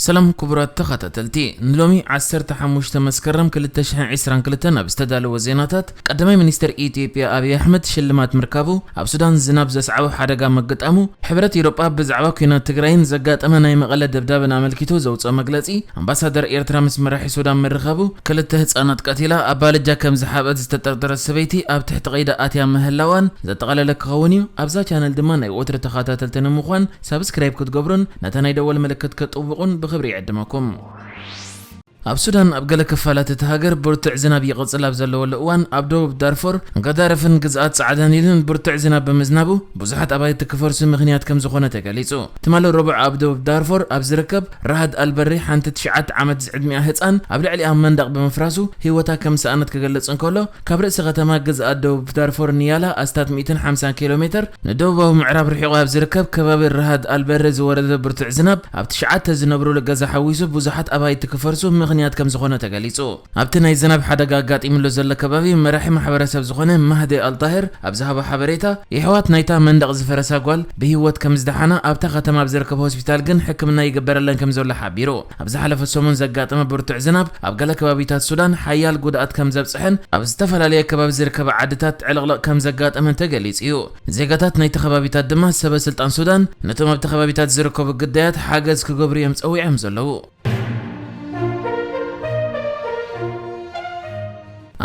ሰላም ክቡራት ተኸታተልቲ፣ ንሎሚ ዓሰርተ ሓሙሽተ መስከረም ክልተ ሽሕን ዕስራን ክልተን ኣብ ዝተዳለወ ዜናታት፣ ቀዳማይ ሚኒስትር ኢትዮጵያ ኣብይ ኣሕመድ ሽልማት ምርካቡ፣ ኣብ ሱዳን ዝናብ ዘስዓቦ ሓደጋ ምግጣሙ፣ ሕብረት ኤውሮጳ ብዛዕባ ኲናት ትግራይን ዘጋጠመ ናይ መቐለ ደብዳብን ኣመልኪቱ ዘውፅኦ መግለፂ፣ ኣምባሳደር ኤርትራ ምስ መራሒ ሱዳን ምርኻቡ፣ ክልተ ህፃናት ቀቲላ ኣባልጃ ከም ዝሓብአት ዝተጠርጠረት ሰበይቲ ኣብ ትሕቲ ቀይዲ ኣትያ ምህላዋን ዘጠቓለለ ክኸውን እዩ። ኣብዛ ቻነል ድማ ናይ ወትሪ ተኸታተልቲ ንምዃን ሳብስክራይብ ክትገብሩን ነታ ናይ ደወል ምልክት ክትጥውቑን ብኽብሪ ይዕድመኩም። ኣብ ሱዳን ኣብ ገለ ክፋላት እቲ ሃገር ብርቱዕ ዝናብ ይቕጽል ኣብ ዘለወሉ እዋን፣ ኣብ ደቡብ ዳርፎር፣ ገዳርፍን ግዝኣት ጻዕዳ ኒልን ብርቱዕ ዝናብ ብምዝናቡ ብዙሓት ኣባይቲ ክፈርሱ ምኽንያት ከም ዝኾነ ተገሊጹ። ትማሊ ረቡዕ ኣብ ደቡብ ዳርፎር ኣብ ዝርከብ ራሃድ ኣልበሪ ሓንቲ ትሽዓተ ዓመት ዝዕድሚኣ ህጻን ኣብ ልዕሊኣ መንደቕ ብምፍራሱ ህይወታ ከም ዝሰኣነት ክገልጽ እንከሎ፣ ካብ ርእሲ ከተማ ግዝኣት ደቡብ ዳርፎር ኒያላ ኣስታት ሚእትን ሓምሳን ኪሎ ሜትር ንደቡባዊ ምዕራብ ርሒቑ ኣብ ዝርከብ ከባቢ ራሃድ ኣልበሪ ዝወረደ ብርቱዕ ዝናብ ኣብ ትሽዓተ ዝነብሩሉ ገዛ ሓዊሱ ብዙሓት ኣባይቲ ክፈርሱ ምኽንያት ከም ዝኾነ ተገሊጹ። ኣብቲ ናይ ዝናብ ሓደጋ ኣጋጢሙሉ ዘሎ ከባቢ መራሒ ማሕበረሰብ ዝኾነ ማህዲ ኣልጣሂር ኣብ ዝሃቦ ሓበሬታ፣ የሕዋት ናይታ መንደቕ ዝፈረሳ ጓል ብህይወት ከም ዝደሓና፣ ኣብታ ከተማ ኣብ ዝርከብ ሆስፒታል ግን ሕክምና ይግበረለን ከም ዘሎ ሓቢሩ። ኣብ ዝሓለፈ ሰሙን ዘጋጠመ ብርቱዕ ዝናብ ኣብ ገለ ከባቢታት ሱዳን ሓያል ጉድኣት ከም ዘብጽሐን ኣብ ዝተፈላለየ ከባቢ ዝርከባ ዓድታት ዕልቕልቕ ከም ዘጋጠመን ተገሊጹ እዩ። ዜጋታት ናይቲ ከባቢታት ድማ ሰበ ስልጣን ሱዳን ነቶም ኣብቲ ከባቢታት ዝርከቡ ግዳያት ሓገዝ ክገብሩ እዮም ጸዊዖም ዘለዉ።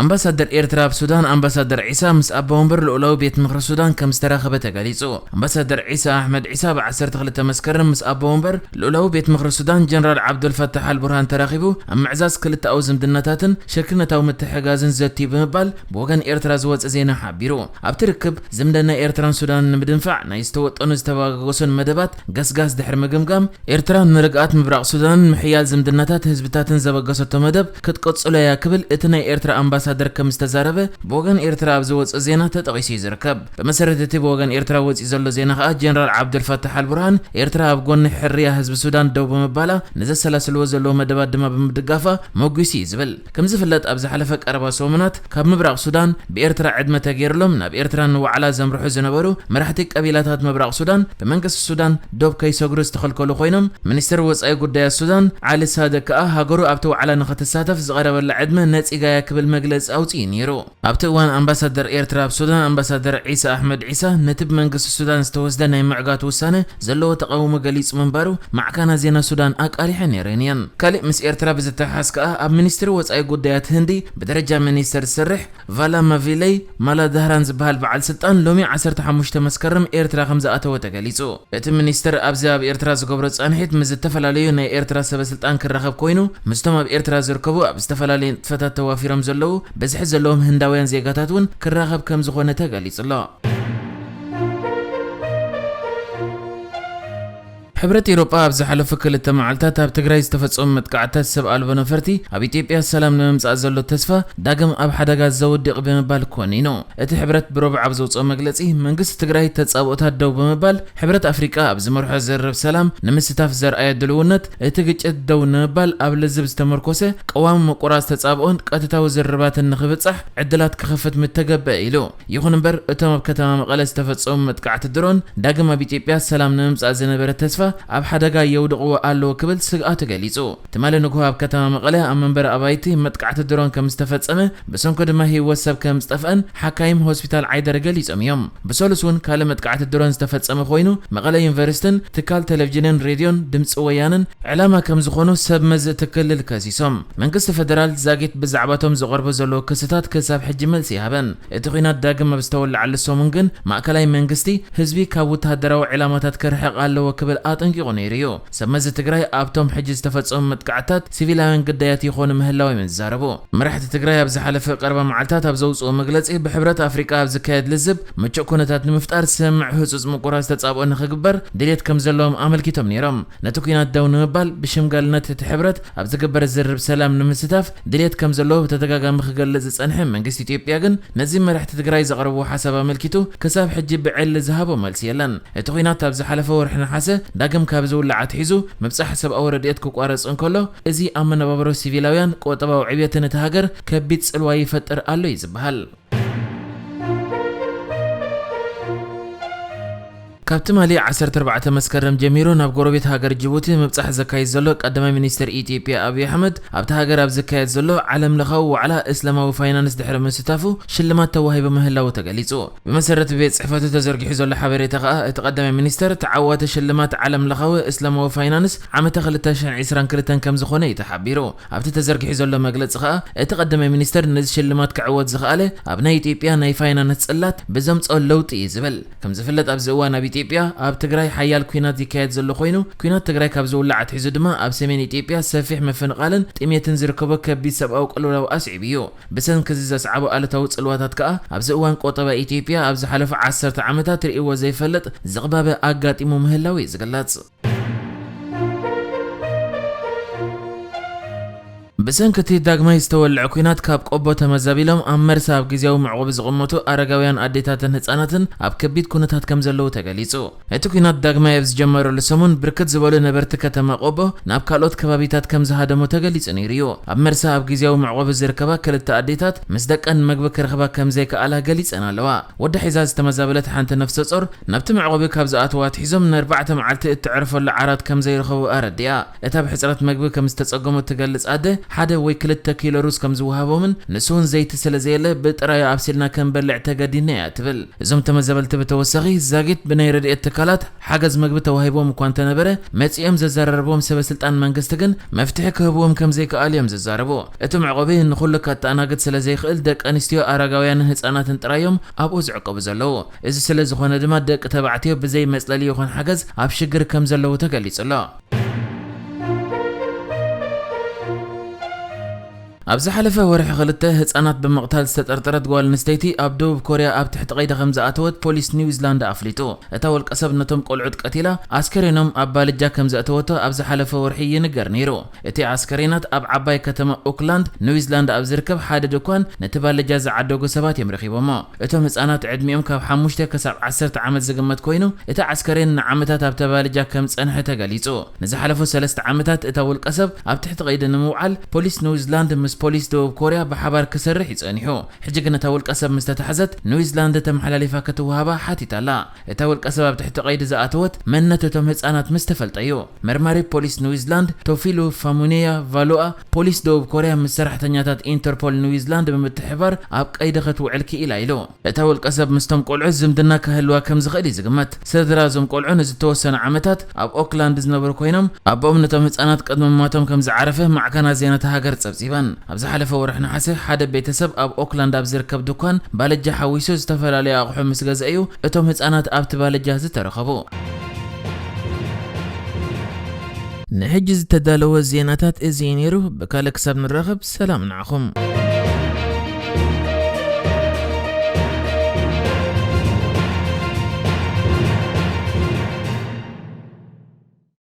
ኣምባሳደር ኤርትራ ኣብ ሱዳን ኣምባሳደር ዒሳ ምስ ኣቦ ወንበር ልኡላዊ ቤት ምኽሪ ሱዳን ከም ዝተራኸበ ተገሊጹ። ኣምባሳደር ዒሳ ኣሕመድ ዒሳ ብ ዓሰርተ ክልተ መስከረም ምስ ኣቦ ወንበር ልኡላዊ ቤት ምኽሪ ሱዳን ጀነራል ዓብዱልፈታሕ ኣልቡርሃን ተራኺቡ ኣብ ምዕዛዝ ክልተኣዊ ዝምድናታትን ሽርክነታዊ ምትሕጋዝን ዘትዩ ብምባል ብወገን ኤርትራ ዝወጸ ዜና ሓቢሩ። ኣብቲ ርክብ ዝምድና ኤርትራን ሱዳንን ንምድንፋዕ ናይ ዝተወጠኑ ዝተባገገሱን መደባት ገስጋስ ድሕሪ ምግምጋም፣ ኤርትራ ንርግኣት ምብራቕ ሱዳንን ምሕያል ዝምድናታት ህዝብታትን ዘበገሰቶ መደብ ክትቅጽሎ እያ ክብል እቲ ናይ ኤርትራ ኣምባሳደር ከም ዝተዛረበ ብወገን ኤርትራ ኣብ ዝወጽእ ዜና ተጠቒሱ እዩ ዝርከብ። ብመሰረት እቲ ብወገን ኤርትራ ወጺኡ ዘሎ ዜና ከኣ ጀነራል ዓብዱልፈታሕ ኣልቡርሃን ኤርትራ ኣብ ጎኒ ሕርያ ህዝቢ ሱዳን ደው ብምባላ ንዘሰላስልዎ ዘለዉ መደባት ድማ ብምድጋፋ መጒሱ እዩ ዝብል። ከም ዝፍለጥ ኣብ ዝሓለፈ ቀረባ ሰሙናት ካብ ምብራቕ ሱዳን ብኤርትራ ዕድመ ተገይርሎም ናብ ኤርትራ ንዋዕላ ዘምርሑ ዝነበሩ መራሕቲ ቀቢላታት ምብራቕ ሱዳን ብመንግስቲ ሱዳን ዶብ ከይሰግሩ ዝተኸልከሉ ኮይኖም፣ ሚኒስትር ወጻኢ ጉዳያት ሱዳን ዓሊ ሳድቅ ከኣ ሃገሩ ኣብቲ ዋዕላ ንኽትሳተፍ ዝቐረበላ ዕድመ ነጺጋያ ክብል መግለጺ ኣውጺኡ ነይሩ። ኣብቲ እዋን ኣምባሳደር ኤርትራ ኣብ ሱዳን ኣምባሳደር ዒሳ ኣሕመድ ዒሳ ነቲ ብመንግስቲ ሱዳን ዝተወስደ ናይ ምዕጋት ውሳነ ዘለዎ ተቓውሞ ገሊጹ ምንባሩ ማዕከናት ዜና ሱዳን ኣቃሊሐን ነይረን እየን። ካልእ ምስ ኤርትራ ብዝተሓሓዝ ከኣ ኣብ ሚኒስትሪ ወጻኢ ጉዳያት ህንዲ ብደረጃ ሚኒስተር ዝሰርሕ ቫላ ማቪለይ ማላዳህራን ዝበሃል በዓል ስልጣን ሎሚ ዓሰርተ ሓሙሽተ መስከረም ኤርትራ ከም ዝኣተወ ተገሊጹ። እቲ ሚኒስትር ኣብዚ ኣብ ኤርትራ ዝገብሮ ጻንሒት ምስ ዝተፈላለዩ ናይ ኤርትራ ሰበ ስልጣን ክራኸብ ኮይኑ፣ ምስቶም ኣብ ኤርትራ ዝርከቡ ኣብ ዝተፈላለዩ ንጥፈታት ተዋፊሮም ዘለዉ ብዝሒ ዘለዎም ህንዳውያን ዜጋታት እውን ክራኸብ ከም ዝኾነ ተገሊጹ ኣሎ። ሕብረት ኤውሮጳ ኣብ ዝሓለፉ ክልተ መዓልታት ኣብ ትግራይ ዝተፈጸሙ መጥቃዕትታት ሰብ ኣልቦ ነፈርቲ ኣብ ኢትዮጵያ ሰላም ንምምጻእ ዘሎ ተስፋ ዳግም ኣብ ሓደጋ ዘውድቕ ብምባል ኮኒኑ። እቲ ሕብረት ብረቡዕ ኣብ ዘውጽኦ መግለጺ፣ መንግስቲ ትግራይ ተጻብኦታት ደው ብምባል፣ ሕብረት ኣፍሪቃ ኣብ ዝመርሖ ዝርርብ ሰላም ንምስታፍ ዘርኣዮ ድልውነት፣ እቲ ግጭት ደው ንምባል ኣብ ልዝብ ዝተመርኮሰ ቀዋሚ ምቁራጽ ተጻብኦን ቀጥታዊ ዝርርባትን ንኽብጻሕ ዕድላት ክኸፍት ምተገበአ ኢሉ። ይኹን እምበር፣ እቶም ኣብ ከተማ መቐለ ዝተፈጸሙ መጥቃዕቲ ድሮን ዳግም ኣብ ኢትዮጵያ ሰላም ንምምጻእ ዝነበረ ተስፋ ኣብ ሓደጋ የውድቕዎ ኣለዉ ክብል ስግኣቱ ገሊጹ። ትማሊ ንግሆ ኣብ ከተማ መቐለ ኣብ መንበሪ ኣባይቲ መጥቃዕቲ ድሮን ከም ዝተፈጸመ፣ ብሰንኩ ድማ ህይወት ሰብ ከም ዝጠፍአን ሓካይም ሆስፒታል ዓይደር ገሊጾም እዮም። ብሰሉስ እውን ካልእ መጥቃዕቲ ድሮን ዝተፈጸመ ኮይኑ፣ መቐለ ዩኒቨርሲቲን ትካል ቴሌቪዥንን ሬድዮን ድምፂ ወያነን ዕላማ ከም ዝኾኑ ሰብ መዚ እቲ ክልል ከሲሶም። መንግስቲ ፌደራል ዛጊት ብዛዕባቶም ዝቐርቡ ዘለዉ ክስታት ክሳብ ሕጂ መልሲ ይሃበን። እቲ ኲናት ዳግም ኣብ ዝተወለዓሉ ሰሙን ግን ማእከላይ መንግስቲ ህዝቢ ካብ ወተሃደራዊ ዕላማታት ክርሕቕ ኣለዎ ክብል ኣጠንቂቑ ነይሩ እዩ። ሰብ መዚ ትግራይ ኣብቶም ሕጂ ዝተፈጸሙ መጥቃዕትታት ሲቪላውያን ግዳያት ይኾኑ ምህላዎም እዮም ዝዛረቡ። መራሕቲ ትግራይ ኣብ ዝሓለፈ ቀረባ መዓልታት ኣብ ዘውፅኦ መግለፂ ብሕብረት ኣፍሪቃ ኣብ ዝካየድ ልዝብ ምቹእ ኩነታት ንምፍጣር ስምምዕ ህፁፅ ምቁራፅ ተጻብኦ ንኽግበር ድልየት ከም ዘለዎም ኣመልኪቶም ነይሮም። ነቲ ኲናት ደው ንምባል ብሽምጋልነት እቲ ሕብረት ኣብ ዝግበር ዝርርብ ሰላም ንምስታፍ ድልየት ከም ዘለዎ ብተደጋጋሚ ክገልጽ ዝጸንሐ መንግስቲ ኢትዮጵያ ግን ነዚ መራሕቲ ትግራይ ዘቕረብዎ ሓሳብ ኣመልኪቱ ክሳብ ሕጂ ብዕሊ ዝሃቦ መልሲ የለን። እቲ ኲናት ኣብ ዝሓለፈ ወርሒ ነሓሰ ዳግም ካብ ዝውላዕ ኣትሒዙ ምብጻሕ ሰብኣዊ ረድኤት ክቋረጽ እንከሎ፣ እዚ ኣብ መነባብሮ ሲቪላውያን፣ ቁጠባዊ ዕብየትን እቲ ሃገር ከቢድ ጽልዋ ይፈጥር ኣሎ እዩ ዝበሃል። ካብ ትማሊ ዓሰርተ ኣርባዕተ መስከረም ጀሚሩ ናብ ጎረቤት ሃገር ጅቡቲ ምብጻሕ ዘካይድ ዘሎ ቀዳማይ ሚኒስትር ኢትዮጵያ ኣብይ ኣሕመድ፣ ኣብቲ ሃገር ኣብ ዝካየድ ዘሎ ዓለም ለኻዊ ዋዕላ እስላማዊ ፋይናንስ ድሕሪ ምስታፉ ሽልማት ተዋሂቡ ምህላዉ ተገሊጹ። ብመሰረት ቤት ጽሕፈቱ ተዘርጊሑ ዘሎ ሓበሬታ ከኣ፣ እቲ ቀዳማይ ሚኒስተር ተዓዋቲ ሽልማት ዓለም ለኻዊ እስላማዊ ፋይናንስ ዓመተ ክልተ ሽሕን ዕስራን ክልተን ከም ዝኾነ እዩ ተሓቢሩ። ኣብቲ ተዘርጊሑ ዘሎ መግለጺ ከኣ፣ እቲ ቀዳማይ ሚኒስተር ነዚ ሽልማት ክዕወት ዝኸኣለ ኣብ ናይ ኢትዮጵያ ናይ ፋይናንስ ጽላት ብዘምጽኦ ለውጢ እዩ ዝብል። ከም ዝፍለጥ፣ ኣብዚ እዋን ኣብ ኢትዮጵያ ኣብ ትግራይ ሓያል ኲናት ይካየድ ዘሎ ኮይኑ፣ ኲናት ትግራይ ካብ ዝውላዕ ኣትሒዙ ድማ ኣብ ሰሜን ኢትዮጵያ ሰፊሕ ምፍንቓልን ጥሜትን ዝርከቦ ከቢድ ሰብኣዊ ቅልውላው ኣስዒቡ እዩ። ብሰንኪ እዚ ዘስዓቦ ኣሉታዊ ጽልዋታት ከኣ፣ ኣብዚ እዋን ቆጠባ ኢትዮጵያ ኣብ ዝሓለፉ ዓሰርተ ዓመታት ርእይዎ ዘይፈልጥ ዝቕባበ ኣጋጢሙ ምህላው እዩ ዝግለጽ። ብሰንኪ እቲ ዳግማይ ዝተወልዐ ኲናት ካብ ቆቦ ተመዛቢሎም ኣብ መርሳ ኣብ ግዝያዊ መዕቆቢ ዝቕመጡ ኣረጋውያን ኣዴታትን ህጻናትን ኣብ ከቢድ ኩነታት ከም ዘለዉ ተገሊጹ። እቲ ኲናት ዳግማይ ኣብ ዝጀመረሉ ሰሙን ብርክት ዝበሉ ነበርቲ ከተማ ቆቦ ናብ ካልኦት ከባቢታት ከም ዝሃደሙ ተገሊጹ ነይሩ እዩ። ኣብ መርሳ ኣብ ግዝያዊ መዕቆቢ ዝርከባ ክልተ ኣዴታት ምስ ደቀን መግቢ ክረኽባ ከም ዘይከኣላ ገሊጸን ኣለዋ። ወዳ ሒዛ ዝተመዛበለት ሓንቲ ነፍሰ ጾር ናብቲ መዕቆቢ ካብ ዝኣተዋ ኣትሒዞም ንኣርባዕተ መዓልቲ እትዕርፈሉ ዓራት ከም ዘይረኸቡ ኣረዲኣ። እታ ብሕጽረት መግቢ ከም ዝተጸገሙ እትገልጽ ኣደ፣ ሓደ ወይ ክልተ ኪሎ ሩዝ ከም ዝወሃቦምን ንሱ እውን ዘይቲ ስለ ዘየለ ብጥራዩ ኣብሲልና ከም በልዕ ተገዲድና እያ ትብል። እዞም ተመዛበልቲ ብተወሳኺ ዛጊት ብናይ ረድኤት ትካላት ሓገዝ መግቢ ተዋሂቦም እኳ እንተነበረ፣ መጺኦም ዘዘራረቦም ሰበ ስልጣን መንግስቲ ግን መፍትሒ ክህብዎም ከም ዘይከኣሉ እዮም ዝዛረቡ። እቲ መዕቆቢ ንኹሉ ከተኣናግድ ስለ ዘይክእል፣ ደቂ ኣንስትዮ፣ ኣረጋውያንን ህጻናትን ጥራይ እዮም ኣብኡ ዝዕቀቡ ዘለዉ። እዚ ስለ ዝኾነ ድማ፣ ደቂ ተባዕትዮ ብዘይ መጽለሊ ይኹን ሓገዝ ኣብ ሽግር ከም ዘለዉ ተገሊጹ ኣሎ። ኣብ ዝሓለፈ ወርሒ፣ ክልተ ህጻናት ብምቕታል ዝተጠርጠረት ጓል ኣንስተይቲ ኣብ ደቡብ ኮርያ ኣብ ትሕቲ ቀይዲ ከም ዝኣተወት ፖሊስ ኒውዚላንድ ኣፍሊጡ። እታ ውልቀሰብ ነቶም ቆልዑት ቀቲላ ኣስከሬኖም ኣብ ባልጃ ከም ዘእተወቶ ኣብ ዝሓለፈ ወርሒ ይንገር ነይሩ። እቲ ኣስከሬናት ኣብ ዓባይ ከተማ ኦክላንድ ኒውዚላንድ ኣብ ዝርከብ ሓደ ድኳን ነቲ ባልጃ ዝዓደጉ ሰባት እዮም ረኺቦሞ። እቶም ህጻናት ዕድሚኦም ካብ ሓሙሽተ ክሳብ ዓሰርተ ዓመት ዝግመት ኮይኑ፣ እቲ ኣስከሬን ንዓመታት ኣብታ ባልጃ ከም ዝጸንሐ ተገሊጹ። ንዝሓለፉ ሰለስተ ዓመታት እታ ውልቀሰብ ኣብ ትሕቲ ቀይዲ ንምውዓል ፖሊስ ኒውዚላንድ ምስ ፖሊስ ደቡብ ኮርያ ብሓባር ክሰርሕ እዩ ጸኒሑ። ሕጂ ግን እታ ውልቀሰብ ምስ ተታሕዘት፣ ኒውዚላንድ ተመሓላሊፋ ክትወሃባ ሓቲታ ኣላ። እታ ውልቀሰብ ኣብ ትሕቲ ቀይዲ ዝኣተወት መንነት እቶም ህጻናት ምስ ተፈልጠ እዩ። መርማሪ ፖሊስ ኒውዚላንድ ቶፊሉ ፋሙኔያ ቫሉኣ፣ ፖሊስ ደቡብ ኮርያ ምስ ሰራሕተኛታት ኢንተርፖል ኒውዚላንድ ብምትሕብባር ኣብ ቀይዲ ክትውዕል ክኢላ ኢሉ። እታ ውልቀሰብ ምስቶም ቆልዑት ዝምድና ክህልዋ ከም ዝኽእል እዩ ዝግመት። ስድራ እዞም ቆልዑ ንዝተወሰኑ ዓመታት ኣብ ኦክላንድ ዝነበሩ ኮይኖም፣ ኣቦኦም ነቶም ህጻናት ቅድሚ ምማቶም ከም ዝዓረፈ ማዕከናት ዜና እታ ሃገር ጸብጺበን። ኣብ ዝሓለፈ ወርሒ ነሓሰ፣ ሓደ ቤተሰብ ኣብ ኦክላንድ ኣብ ዝርከብ ድኳን ባልጃ ሓዊሱ ዝተፈላለዩ ኣቑሑ ምስ ገዝአ እዩ እቶም ህጻናት ኣብቲ ባልጃ ዝተረኸቡ። ንሕጂ ዝተዳለወ ዜናታት እዚ እዩ ነይሩ። ብካልእ ክሳብ ንራኸብ፣ ሰላም ንዓኹም።